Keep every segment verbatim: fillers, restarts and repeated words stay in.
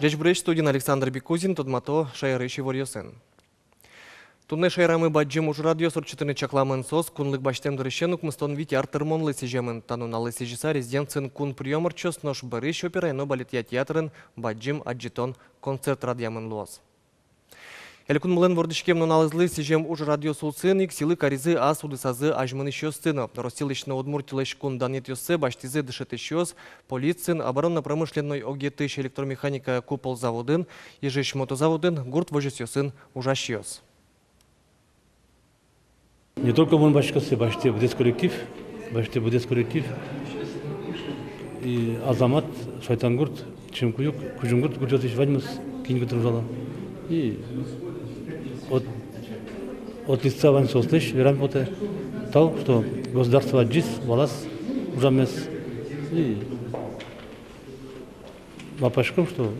Ӟечбуресь! Студиын Александр Бикузин. Тодмато шаерысь иворъёсын. Туннэ шаерамы бадӟым ужрадъёс ортчытыны чакламын. Соос кунлык басьтэм дырысен укмыстон вить ар тырмонлы сӥземын. Та нуналлы сӥзьыса резиденциын кун приём ортчоз, нош бӧрысь операя но балетъя театрын бадӟым адӟытон концерт радъямын луоз. Элькунмылэн вордӥськем нуналызлы сӥзем ужрадъёс улсын ик сӥлы каризы ас удысазы азьмынӥсьёсты но. Россилэсь но Удмуртилэсь кун данъетъёссэ басьтӥзы дышетӥсьёс, полициын, оборонно-промышленной огъетысь электромеханика купол заводын, Ижысь мотозаводын, гурт возёсъёсын ужасьёс. Не только мон басьтӥсько сое, басьтэ быдэс коллектив, басьтэ быдэс коллектив. И Азамат, Шайтангурт, Чимкуюк, Кузьымгурт гуртъёсысь ваньмыз, кин кытын ужало. И от, от лица вань соослэсь верам потэ: тау, что государство адӟиз валаз ужаммес. И малпаськом, что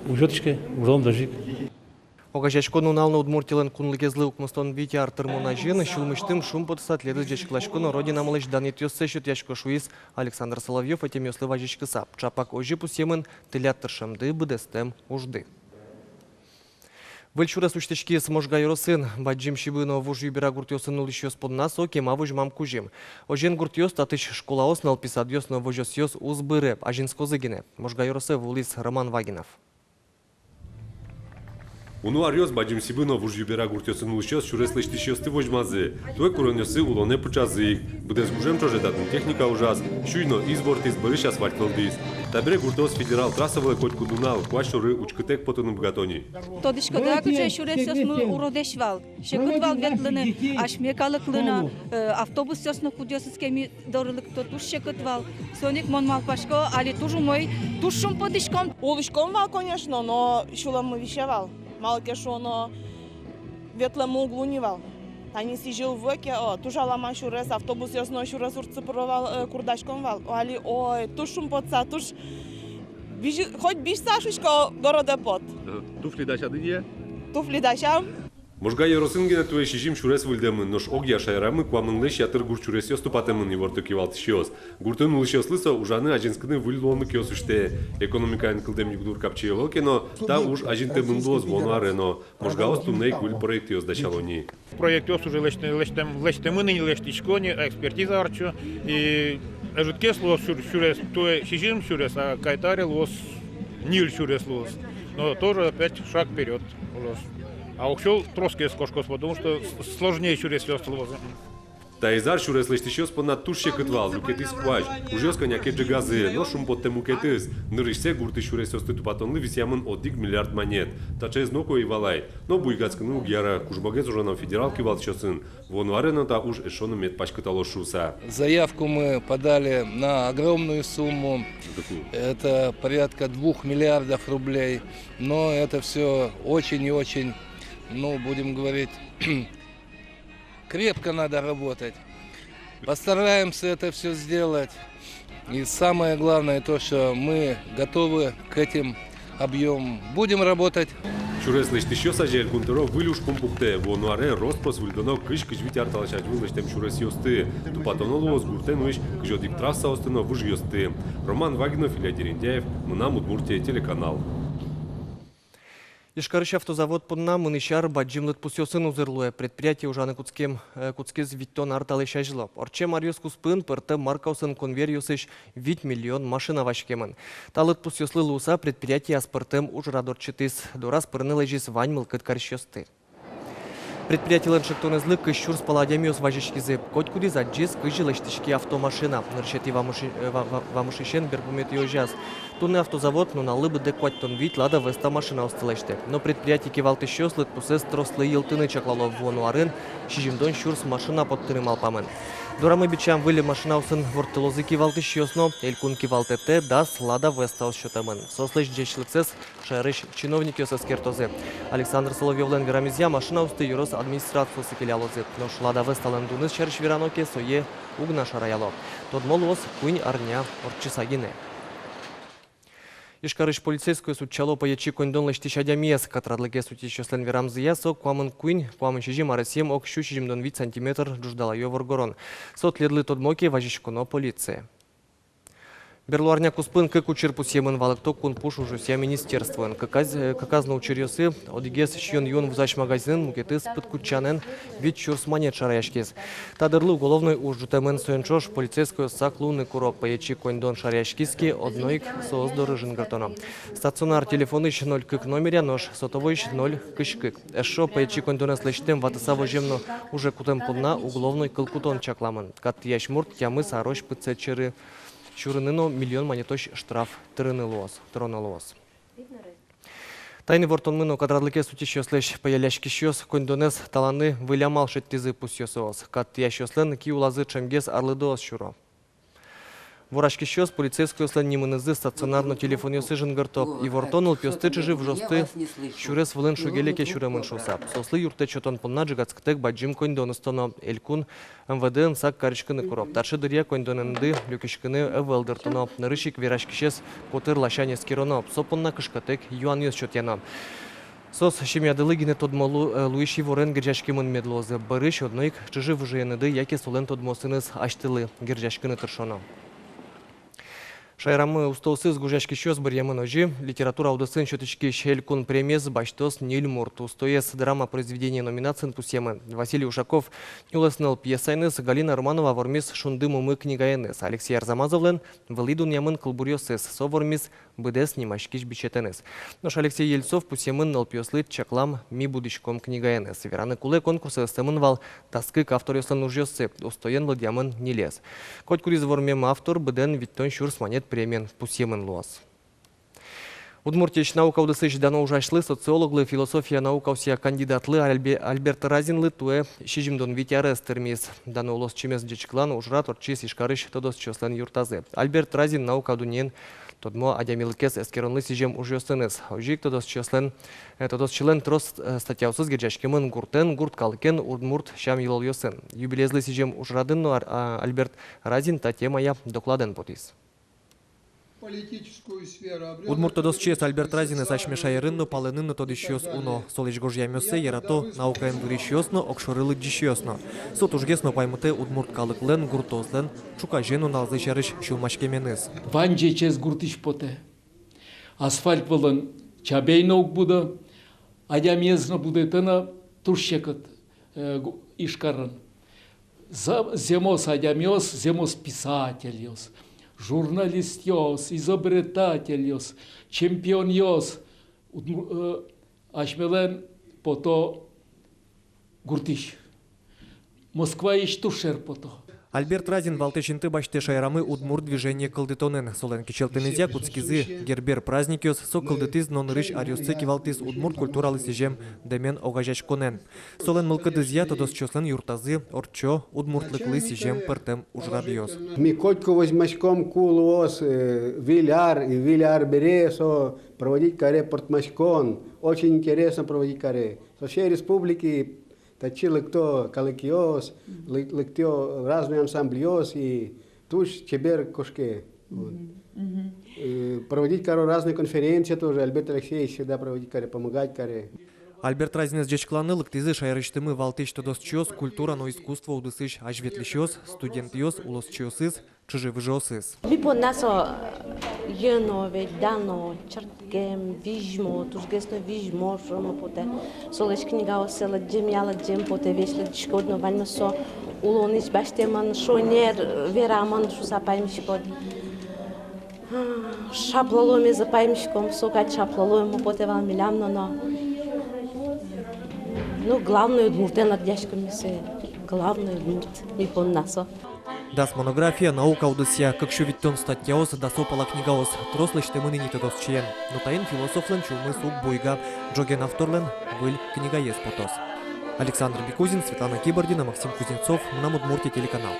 ужъётӥське, ужалом даже ик. Огазеяськон нунал но Удмуртилэн кунлыкезлы укмыстон вить ар тырмон азьын сюлмысьтым шумпотыса тӥледыз ӟечкыласько но Родинамылэсь данъетъёссэ сётъясько, шуиз Александр Соловьёв ӧтемъёслы вазиськыса. Чапак озьы пусъемын тӥляд тыршемды, быдэстэм ужды. Выль сюрес усьтӥськиз Можга ёросын. Бадӟым Сибы но Вуж Юбера гуртъёсын улӥсьёс понна со кема возьмам кузьым. Озьыен, гуртъёс, татысь школаос, нылпи садъёс но возёсъёс уз быре, азинскозы гинэ. Можга ёросэ вуылӥз Роман Вагинов. Уно аръёс Бадӟым Сибы но Вуж Юбера гуртъёсын улӥсьёс сюрес лэсьтӥсьёсты возьмазы. Туэ куронъёссы улонэ пыӵазы ик. Быдэс гужем ӵоже татын техника ужаз, сюй но из ворттӥз, бӧрысь асфальт вӧлдӥз. Табере гуртъёс федерал трасса вылэ котькуд нунал, куазь шоры учкытэк потыны быгато ни. Тодӥськоды-а, кыӵе сюресъёсмы уродэсь вал. Секыт вал ветлыны асьме калыклы но, э, автобусъёс но, кудъёсыз Кема доры лыкто, туж секыт вал. Соин ик мон малпасько, али туж умой, туж шумпотӥськом. Улӥськом вал, конечно, но сюлэммы висе вал. Малы ке шуоно, ветлэммы уг луы ни вал. Тани сӥзьыл вуэ ке, о, туж аламан сюрес, автобусъёс но сюрес урдсы пыро вал, э, курдаськом вал. О, али, ой, туж шумпотыса, туж бизьы-, хоть бизьыса, шуисько, городэ пот. Ага. Туфли дасяды-а? Туфли дасям. Можга ёросын гинэ туэ сизьым сюрес выльдэмын, нош огъя шаерамы куамынлэсь ятыр гурт сюресъёс тупатэмын, ивортэ кивалтӥсьёс. Гуртын улӥсьёслы со ужаны, азинскыны выль луонлыкъёс усьтэ. Экономикаен кылдэм югдур капчи ӧвӧл ке но, та уж азинтэмын луоз вуоно аре но. Можгаос туннэ ик выль проектъёс дасяло ни. Проектъёс уже лэсьтэ-, лэсьтэм-, лэсьтэмын ини, лэсьтӥсько ини, экспертиза ортчо. И ӧжытгес луоз сюр-, сюрес, туэ сизьым сюрес, а кайта аре луоз ньыль сюрес луоз. Но тоже опять шаг вперёд луоз. А уксё тросгес кошкоз, потому что с-, сложнее сюресъёс луозы. Таиз ар сюрес лэсьтӥсьёс понна туж секыт вал, люкетӥз куазь. Ужъёс кӧня ке ӝегазы, но шумпоттэ мукетыз. Нырысьсэ гуртысь сюресъёсты тупатонлы висъямын одӥг миллиард манет. Таӵеез ноку ӧй вал ай. Но буйгатскыны уг яра, кужмогес ужано федерал кивалтӥсьёсын. Вуоно аре но та уж эшшо но мед паськыталоз шуыса. Заявку мы подали на огромную сумму. На какую? Это порядка двух миллиардов рублей. Но это всё очень и очень, ну, будем говорить, крепко надо работать. Постараемся это всё сделать. И самое главное то, что мы готовы к этим объёмам. Будем работать. Сюрес лэсьтӥсьёс азе Элькун Тӧро выль ужпум пуктэ. Вуоно аре рос-прос выльдоно кызь-кызь вить ар талэсь азьвыл лэсьтэм сюресъёсты. Тупатоно луоз гуртэ нуись кызь одӥг трассаосты но выжъёсты. Роман Вагинов, Илья Дерендяев, «Мынам Удмуртие» телеканал. Ижкарысь автозавод понна мынӥсь ар бадӟым лыдпусъёсын узыр луэ. Предприятие ужаны кутскем, э, кутскиз витьтон ар талэсь азьло. Ортчем аръёс куспын пӧртэм маркаосын конвейеръёсысь вить миллион машина васькемын. Та лыдпусъёслы луыса предприятие аспӧртэм ужрад ортчытӥз. Дораз пырыны лэзиз вань мылкыд карисьёсты. Предприятилэн ӵектонэзлы кызь сюрс пала адямиос вазиськизы. Котькудӥз адӟиз, кызьы лэсьтӥське автомашина. Нырысетӥ вамыши-, э, ва-, ва-, вамышысен берпуметӥ озяз. Туннэ автозавод нуналлы быдэ куатьтон вить «Лада Веста» машинаосты лэсьтэ. Но предприятие кивалтӥсьёс лыдпусэз трослы йылтыны чаклало. Вуоно арын сизьымдон сюрс машина поттыны малпамын. Дорамы бичам выль машинаосын ворттылозы кивалтӥсьёс но. Элькун кивалтэтэ дас «Лада Вестаос» сётэмын. Соослэсь ӟечлыксэс шаерысь чиновникъёс эскертозы. Александр Соловьёвлэн верамезъя, машинаосты ёрос администрациосы келялозы. Нош «Лада Весталэн» дуныз сярысь верано ке, сое уг на шараяло. Тодмо луоз куинь арня ортчыса гинэ. Ижкарысь полицейскойёс утчало пӧечи коньдон лэсьтӥсь адямиез. Катрадлыкез утисьёслэн верамзыя, со куамын куинь, куамын сизьым аресъем, ог сю сизьымдон вить сантиметр ӝуждалаё воргорон. Со тӥледлы тодмо ке, вазиськоно полицие. Берло арня куспын кык учыр пусъемын, валэкто кун пуш ужъёсъя министерствоын. Кыказ, э, кыказ но учыръёсы: одӥгез сиён-юон вузась магазинын, мукетыз пыдкутчанэн вить сюрс манет шараяськиз. Та дырлы уголовной уж ӝутэмын. Соин ӵош полицейскойёс сак луыны куро: пӧечи коньдон шараяськиз ке, одно ик соос доры жингыртоно. Стационар телефонысь ноль кык номеръя, нош сотовойысь ноль кызь кык. Эшшо пӧечи коньдонэз лэсьтэм, ватыса возем но уже кутэм понна уголовной кыл кутон чакламын. Кат тӥясь мурт тямыс арозь пытсэт сьӧры сюрыны но миллион манетозь штраф тырыны луоз, тыроно луоз. Таин ивортонмы но катрадлыкез утисьёслэсь пӧяляськисьёс коньдонэз таланы выль амал шедьтӥзы, пусъё соос. Кат тӥясьёслэн ки улазы ӵемгес арлыдоос сюро. Вораськисьёс полицейскойёслэн нимынызы стационар но телефонъёсы жингырто. Иворто нылпиосты, чыжы-выжыосты сюрес вылын шуг-леке сюремын шуыса. Соослы юрттэт сётон понна ӝегатскытэк бадӟым коньдон ыстоно. Элькун МВД-ын сак кариськыны куро. Таӵе дыръя коньдонэнды люкиськыны ӧвӧл дыртоно. Нырысь ик вераськисез котыр ласянь эскероно, со понна кышкытэк юанъёс сётъяно. Соос семьядылы гинэ тодмо лу-, э, луись иворен герӟаськемын мед луозы. Бӧрысь одно ик чыжы-выжыеныды яке солэн тодмоосыныз асьтэлы герӟаськыны тыршоно. Шаерамы устоосыз гожъяськисьёс быръемын. Озьы, литература удысын сётӥськись элькун премиез басьтоз ньыль мурт. Устоез драма произведение номинациын пусъемын Василий Ушаков нюлэс ныл пьесаеныз, Галина Романова вормиз «Шунды мумы» книгаеныз, Алексей Арзамазовлэн «Вылӥ дунъямын» кылбуръёсыз, со вормиз «Быдэс» нимаськись бичетэныз. Нош Алексей Ельцов пусъемын нылпиослы чаклам «Ми будӥськом» книгаеныз. Вераны кулэ, конкурсэ ыстэмын вал дас кык авторъёслэн ужъёссы, устоен лыдъямын ньылез. Котькудӥз вормем автор быдэн витьтон сюрс манет премиен пусъемын луоз. Удмуртиысь наука удысысь дано ужасьлы, социологлы, философия наукаосъя кандидатлы Альбе-, Альберт Разинлы туэ сизьымдон вить арес тырмиз. Дано улосчимес ӟечкылан ужрад ортчиз Ижкарысь тодосчиослэн юртазы. Альберт Разин наука дуннеын тодмо адямилыкез эскеронлы сӥзем ужъёсыныз. Озьы ик тодосчиослэн, э, тодосчилэн трос, э, статьяосыз герӟаськемын гуртэн, гурт калыкен, удмурт сям-йылолъёсын. Юбилеезлы сӥзем ужрадын но Ар-, а, Альберт Разин та темая докладэн потӥз. Удмурт тодосчиез Альберт Разинэз асьме шаерын но, палэнын но тодӥсьёс уно. Солэсь гожъямъёссэ ярато наукаен вырисьёс но, огшоры лыдӟисьёс но. Со тужгес но паймытэ удмурт калыклэн, гуртоослэн ӵуказе нуналзы сярысь сюлмаськеменыз. Вань ӟечез гуртысь потэ. Асфальт вылын чабей но уг будо, адямиез но будэтэ на туж секыт, э, гу-, Ижкарын. За-, зэмос адямиос, зэмос писательёс, журналистъёс, изобретательёс, чемпионъёс, удму-, э, асьмелэн пото гуртысь. Москваысь туж шер пото. Альберт Разин валтӥсь инты басьтэ шаерамы удмурт движение кылдытонын. Солэн кичӧлтэмезъя кутскизы Гербер праздникъёс, со кылдытӥз но нырысь аръёсты кивалтӥз удмурт культуралы сӥзем дэмен огазеяськонэн. Солэн мылкыдызъя тодосчиослэн юртазы ортчо удмуртлыклы сӥзем пӧртэм ужрадъёс. Ми котьку возьмаськом, ку луоз, э, выль ар, и выль ар бере со проводить каре пӧртмаськон. Очень интересно проводить каре. Со всей республики татчы лыкто калыкъёс, лы-, лыктё разный ансамбльёс, и туж чебер кошке. Вот. Э, проводить каро разные конференции тоже. Альберт Алексеевич всегда проводить каре, помогать каре. Альберт Разинэз ӟечкыланы лыктӥзы шаерысьтымы валтӥсь тодосчиос, культура но искусство удысысь азьветлӥсьёс, студентъёс, улосчиосыз, чыжы-выжыосыз. Ми понна со, э, йӧно ведь, дано, чырткем, визьмо, тужгес но визьмо, шуом потэ. Солэсь книгаоссэ лыдӟемъя лыдӟем потэ, весь лыдӟиськод но, ваньмыз со улонысь басьтэмын, шонер, э, верамын шуыса паймиськод. Шаплоломезэ паймиськом, со кадь шаплоломе потэ вал милям но, но. Ну, главное, удмуртэн лыдъяськом ми сое. Главное, удмурт ми понна со. Дас монография, наука удысъя кык сю витьтон статьяос, дасо пала книгаос — трос лэсьтэмын ини тодосчиен. Но таин философлэн сюлмыз уг буйга, ӝоген авторлэн выль книгаез потоз. Александр Бекузин, Светлана Кибардина, Максим Кузнецов, «Мынам Удмуртие» телеканал.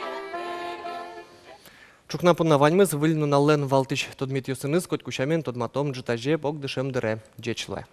Ӵукна понна ваньмыз. Выль нуналлэн валтӥсь тодметъёсыныз котьку сямен тодматом ӝытазе, огдышем дыре. Ӟеч луэ.